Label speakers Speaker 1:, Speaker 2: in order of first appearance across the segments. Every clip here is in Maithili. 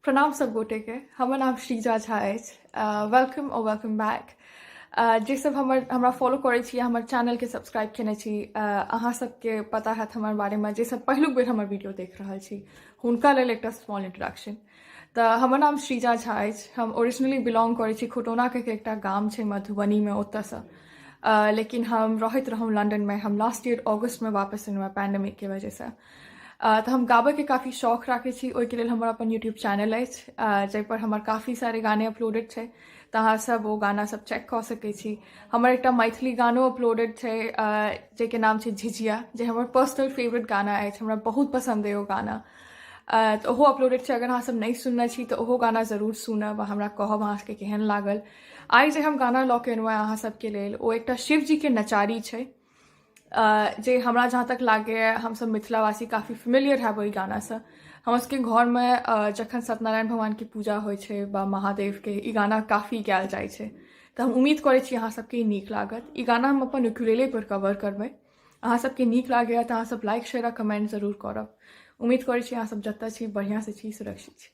Speaker 1: प्रणाम सब गोटे के। हमर नाम श्रीजा झा अछि। Welcome और welcome back. जे सब हमर हमरा फॉलो करै छी, हमर चैनलके सब्सक्राइब केने छी, अहाँ सबके पता हैत हमर बारेमे। जे सब पहिलुक बेर हमर वीडियो देख रहल छी, हुनका लेल एकटा स्मॉल इंट्रोडक्शन। तऽ हमर नाम श्रीजा झा अछि। हम ओरिजिनली बिलोंग करै छी खुटौना के एकटा गाम छै मधुबनीमे, ओतऽसँ। लेकिन हम रहैत रहौं लंडनमे। हम लास्ट ईयर अगस्तमे वापस एलहुँ पैंडेमिकके वजहसँ। तऽ हम गाबयके काफी शौक राखै छी। ओहिके लेल हमर अपन यूट्यूब चैनल अछि, जाहिपर हमर काफी सारे गाने अपलोडेड छै। तऽ अहाँ सब ओ गाना सब चेक कऽ सकै छी। हमर एकटा मैथिली गानो अपलोडेड छै, जाहिके नाम छै झिझिया, जे हमर पर्सनल फेवरेट गाना अछि। हमरा बहुत पसन्द अइ ओ गाना। तऽ ओहो अपलोडेड छै। अगर अहाँ सब नहि सुनने छी तऽ ओहो गाना जरूर सुनब आ हमरा कहब अहाँ सबके केहन लागल। आइ जे हम गाना लऽ के एलहुँ हेँ अहाँ सबके लेल, ओ एकटा शिवजीके नचारी छै, जे हमरा जहाँ तक लागैए हमसब मिथिलावासी काफी फेमिलियर हैब ओहि गानासँ। हमर सबके घरमे जखन सत्यनारायण भगवानके पूजा होइ छै बा महादेवके, ई गाना काफी गायल जाइ छै। तऽ हम उम्मीद करै छी अहाँ सबके ई नीक लागत। ई गाना हम अपन यूकुलेले पर कवर करबै। अहाँ सबके नीक लागैए तऽ अहाँ सब लाइक, शेयर आ कमेंट जरूर करब। उम्मीद करै छी अहाँ सब जतऽ छी बढ़िआँसँ छी, सुरक्षित छी।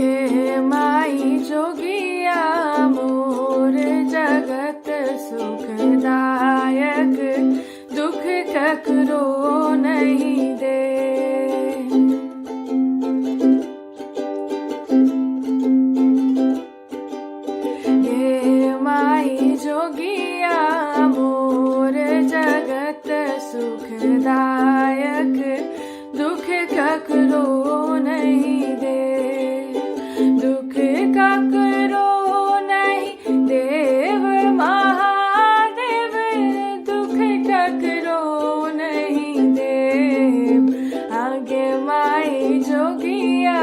Speaker 1: ये माई जोगिया मोर जगत सुखदायक, दुख ककरो नहीं दे। ये माई जोगिया मोर जगत सुखदायक, दुख ककरो नहीं दे। दुख ककरो नहीं देव महादेव, दुख ककरो नहीं देव। आगे माई जोगिया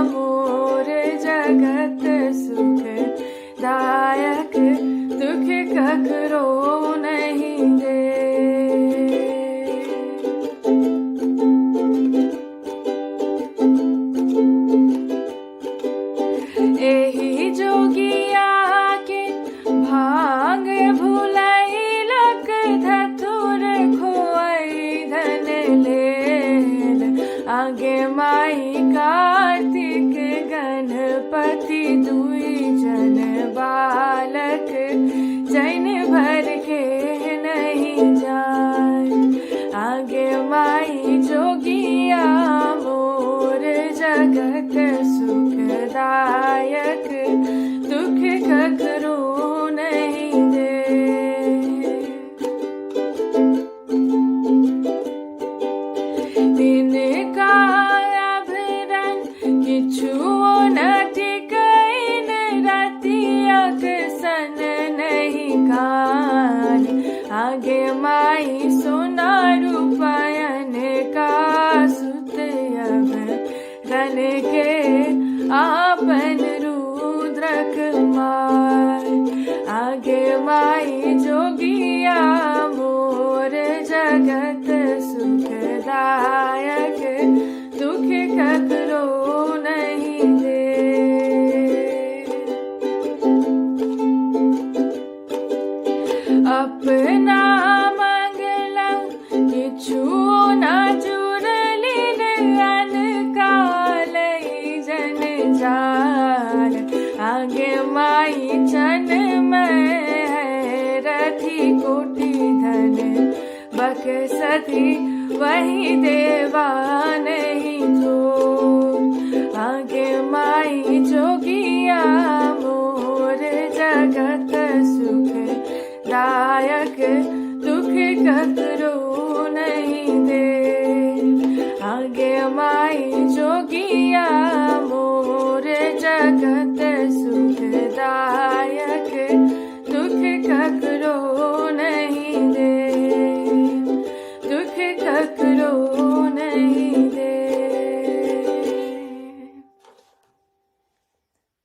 Speaker 1: मोर जगत सुख दायक, दुख ककरो नहीं दे। एही जोगिया के भांग भुलैलक, धतुर खोई धन लेल। आगे माई कार्तिक गणपति दुई जन बालक, जैन भर के नहीं जाय। आगे माई जोगिया मोर जगत सुखदायक, दुख ककरो नहीं दे। तिनका अभरन किछुओ न टिकैन, रतियक सन नहीं कान। आगे माई सोना रूपायन का सुत अभरन के आपन रुद्रक मार। आगे माई जोगिया मोर जगत सुखदायक, दुख ककरो नहीं दे। अपना मंगलम किछु न जुड़लिन, अनकाल जन जान। आगे माई चन में रथी कोटि धन बकसती, वही देवा नहीं थोर। आगे माई जोगिया मोर जगत सुख दायक, दुख ककरो नहीं दे। आगे माई जोगिया मोर जगत सुखदायक, दुख ककरो नहीं दे। दुख ककरो नहीं दे।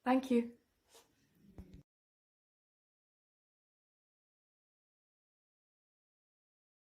Speaker 1: Thank you.